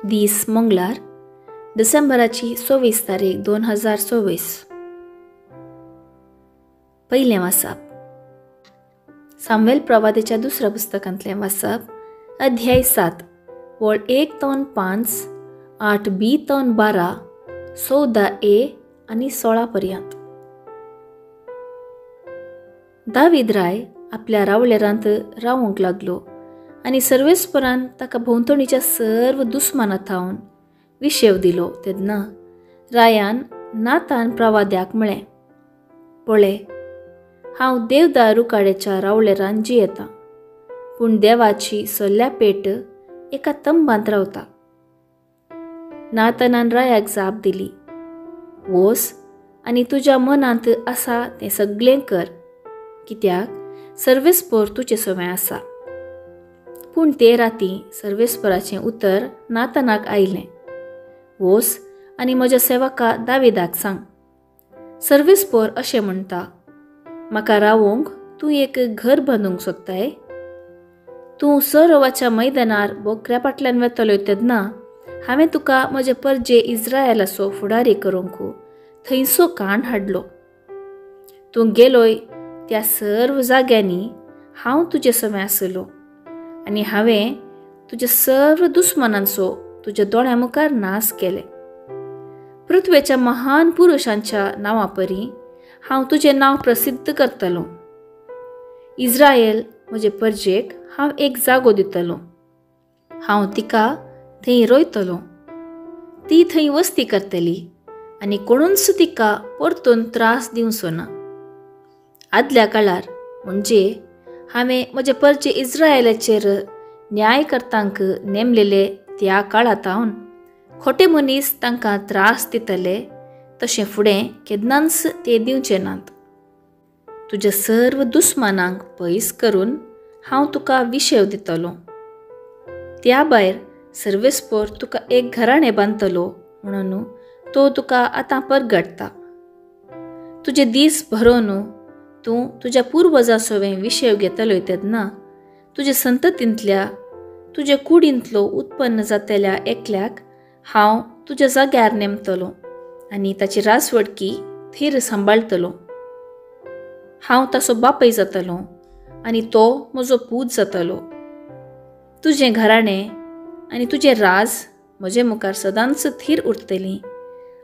दीस मंगळार, डिसेंबराची 24 तारीख 2024. पयलें वाचप सामुएल प्रवादेच्या दुसऱ्या पुस्तकांतलें वाचप, अध्याय 7, वळ 1 ते 5, 8b ते 12, 14a आनी 16 पर्यंत. दावीद राय आपल्या रावळेरांत रावंक लागलो आनी सर्वेस्परान ताका भोंवतणीच्या सर्व दुस्माना थावन विशेव दिलो. तेन्ना रायान नातान प्रवाद्याक म्हळें, पळय, हांव देवदार रुकाड्याच्या रावळेरान जियेतां, पूण देवाची सल्ल्या पेट एका तंबांत रावता. नातानान रायाक जाप दिली, वोस आनी तुज्या मनांत आसा तें सगळें कर, कित्याक सर्वेस्पर तुजे सवें आसा. पूण ते राती सर्वेस्पराचें उतर नातानाक आयलें, वोस आनी म्हज्या सेवका दाविदाक सांग, सर्वेस्पर अशें म्हणटा, म्हाका रावोंक तूं एक घर बांदूंक सोदताय? तूं सरोवाच्या मैदानार बोकऱ्या फाटल्यान वेतलो तेन्ना हांवें तुका म्हजे परजे इज्रायलाचो फुडारी करूंक थंयसो काण हाडलो. तूं गेलोय त्या सर्व जाग्यांनी हांव तुजे सवें आसलो आनी हांवें तुज्या सर्व दुस्मानांचो तुज्या दोळ्यां मुखार नाश केले. पृथ्वेच्या महान पुरुशांच्या नांवा परी हांव तुजें नांव प्रसिद्ध करतलो. इज्रायल म्हजे परजेक हांव एक जागो दितलो, हांव तिका थंय रोयतलो, ती थंय वस्ती करतली आनी कोणूच तिका परतून त्रास दिवचो ना. आदल्या काळार म्हणजे हांवें म्हजे परजे इज्रायलाचेर न्यायकर्तांक नेमलेले त्या काळांत खोटे मनीस तांकां त्रास दितले, तशें फुडें केन्नाच ते दिवचे नात. तुज्या सर्व दुस्मानांक पयस करून हांव तुका विशेव दितलो. त्या भायर सर्वेस्पर तुका एक घराणें बांदतलो म्हणून तो तुका आतां परगटता. तुजे दीस भरोवन तूं तुज्या पुर्वजां सवें विशेव घेतलोय तेन्ना तुजे संततींतल्या तुजे कुडींतलो उत्पन्न जातल्या एकल्याक हांव तुज्या जाग्यार नेमतलो आनी ताची रासवडकी थीर सांबाळटलो. हांव ताचो बापय जातलो आनी तो म्हजो पूत जातलो. तुजें घराणें आनी तुजें राज म्हजे मुखार सदांच थीर उरतलीं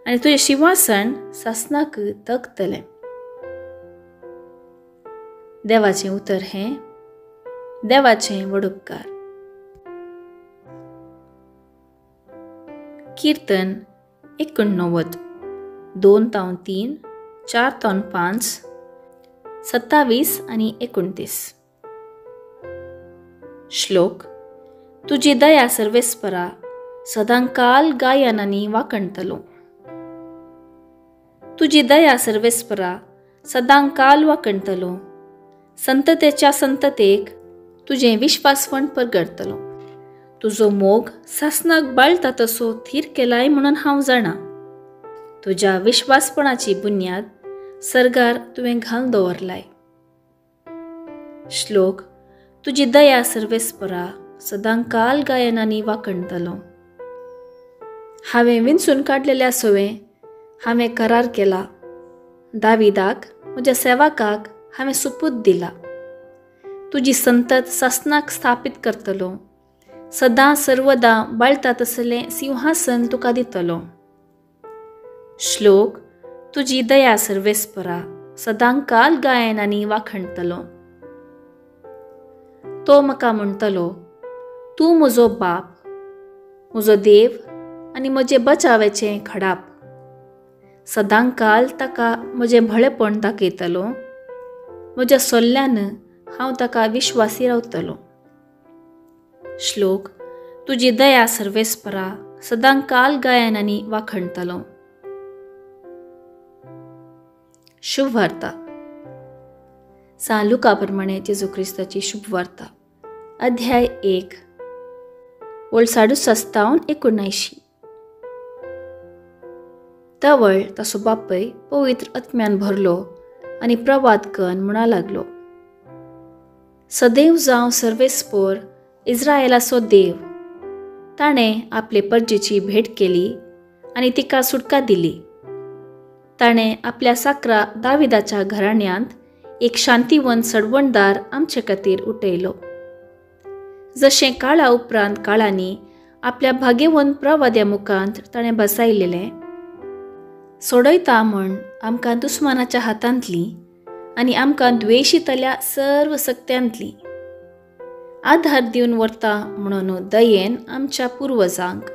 आनी तुजें शिंवासन सासणाक तगतलें. देवाचें उतर हें देवाचें वडुपकार. कीर्तन 89, 2 ते 3, 4 ते 5, 27 आनी 29. श्लोक, तुजी दया सर्वेस्परा सदांकाल गायनांनी वाखणतलो. तुजी दया सर्वेस्परा सदांकाल वाखणतलो, संततेच्या संततेक तुजें विश्वासपण परगटतलो. तुजो मोग सासणाक बाळटा तसो थीर केलाय म्हणून हांव जाणा. तुज्या विश्वासपणाची बुन्याद सर्गार तुवें घालून दवरलाय. श्लोक, तुजी दया सर्वेस्परा सदांकाल गायनांनी वाखणतलो. हांवें विंचून काडलेल्या सवें हांवें करार केला, दाविदाक म्हज्या सेवकाक हांवें सुपूत दिला. तुजी संतत सासणाक स्थापीत करतलो, सदां सर्वदां बाळटा तसलें सिंहासन तुका दितलो. श्लोक, तुजी दया सर्वेस्परा सदांकाल गायनांनी वाखणतलो. तो म्हाका म्हणटलो, तूं म्हजो बाप, म्हजो देव आनी म्हजें बचावाचें खडाप. सदांकाल ताका म्हजें भळेपण दाखयतलो, म्हज्या सोल्ल्यान हांव ताका विश्वासी रावतलो. श्लोक, तुजी दया सर्वेस्परा सदांकाल गायनांनी वाखणतलो. शुभवार्ता. सा लुका प्रमाणे जेजू क्रिस्ताची शुभवार्ता, अध्याय 1, वळ 67 79. तवळ ताचो बापय पवित्र आत्म्यान भरलो आनी प्रवाद कन म्हणा लागलो, सदैव जावं सर्वेस्पर इज्रायलाचो देव, ताणें आपले परजेची भेट केली आनी तिका सुटका दिली. ताणें आपल्या साकरा दाविदाच्या घराण्यांत एक शांतीवन सडवणदार आमचे खातीर उठयलो. जशें काळा उपरांत काळांनी आपल्या भाग्यवंत प्रवाद्या मुखांत ताणें बसायलेलें, सोडयता म्हण आमकां दुस्मानाच्या हातांतली आनी आमकां द्वेशितल्या सर्व सक्त्यांतली आधार दिवन व्हरता म्हणून दयेन आमच्या पुर्वजांक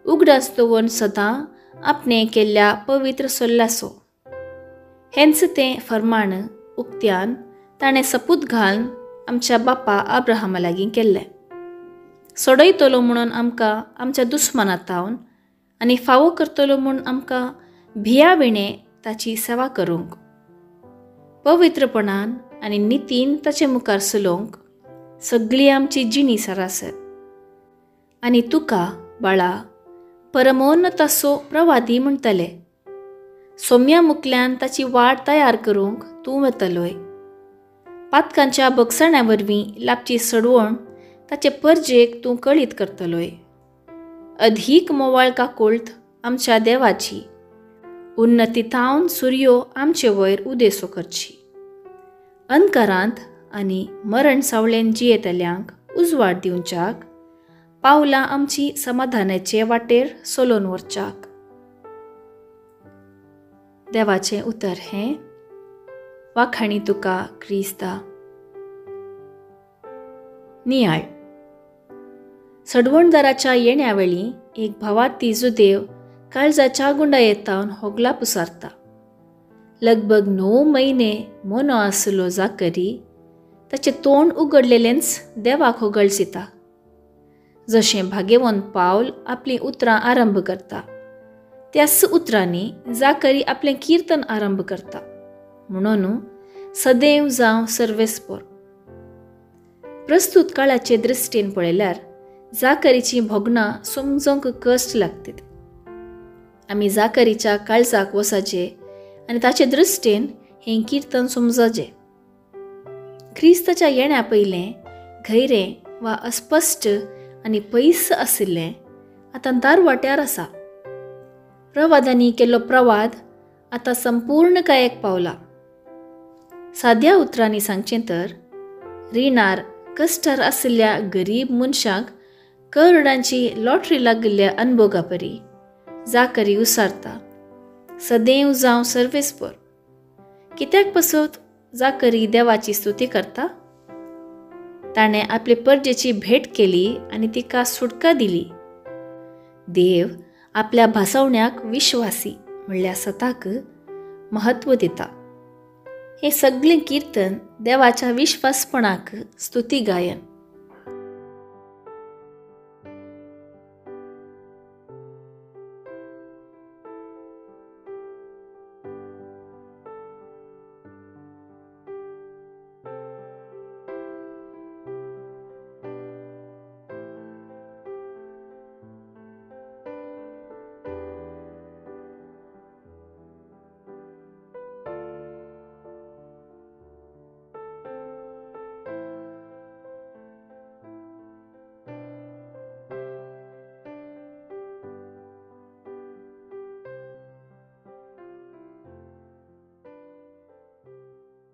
उगडास दवरून सदां आपणें केल्ल्या पवित्र सोल्लासो. हेंच तें फर्माण उक्त्यान ताणें सपूत घालून आमच्या बापा अब्राहमा लागीं केल्लें. सोडयतलो म्हणून आमकां आमच्या दुस्माना तावन आनी फावो करतलो म्हूण आमकां भिया विणें ताची सेवा करूंक, पवित्रपणान आनी नितीन ताचे मुखार चलोवंक सगळी आमची जिणी सरासर. आनी तुका बाळा परमोन्नतासो प्रवादी म्हणटले. सोम्या मुकल्यान ताची वाट तयार करूंक तूं वतलोय. पातकांच्या बगसण्या वरवीं लाबची सडवण ताचे परजेक तूं कळीत करतलोय. अधीक मोवाळ काकुळत आमच्या देवाची उन्नती थावन सुर्यो आमचे वयर उदेसो करची. अंधकारांत आनी मरण सावळेन जियेतल्यांक उजवाड दिवच्याक पावलां आमची समाधानाचे वाटेर सोलोवन व्हरच्याक. देवाचें उतर हें. वाखाणी तुका क्रिस्ता. नियाळ. सडवणदाराच्या येण्या वेळी एक भावार्थी जुदेव काळजाच्या गुंडायेतावन होगला पुसारता. लगभग 9 म्हयने मोनो आसलो जाकरी ताचें तोंड उगडलेलेंच देवाक होगळसिता. जशें भाग्यवंत पावल आपलीं उतरां आरंभ करता त्याच उतरांनी जाकरी आपलें किर्तन आरंभ करता. म्हणून सदैव जावं सर्वेस्पोर. प्रस्तूत काळाचे दृश्टीन पळयल्यार जाकरीचीं भोगणां समजूंक कश्ट लागतात. आमी जाकरीच्या काळजाक वसाचे आनी ताचे दृश्टीन हें किर्तन समजचें. क्रिस्ताच्या येण्या पयलें घैरें वा अस्पश्ट आनी पयस आशिल्लें आतां दारवाट्यार आसा. प्रवादांनी केल्लो प्रवाद आतां संपूर्णकायेक पावला. साद्या उतरांनी सांगचें तर रिणार कश्टार आशिल्ल्या गरीब मनशांक करोडांची लॉटरी लागिल्ल्या अनभोगा परी जाकरी उसारता. सदैव जावं सर्वेस्पोर. कित्याक पसत जाकरी देवाची स्तुती करता? ताणें आपले परजेची भेट केली आनी तिका सुटका दिली. देव आपल्या भासवण्याक विश्वासी म्हणल्यार सताक म्हत्व दिता. हें सगळें किर्तन देवाच्या विश्वासपणाक स्तुती गायन.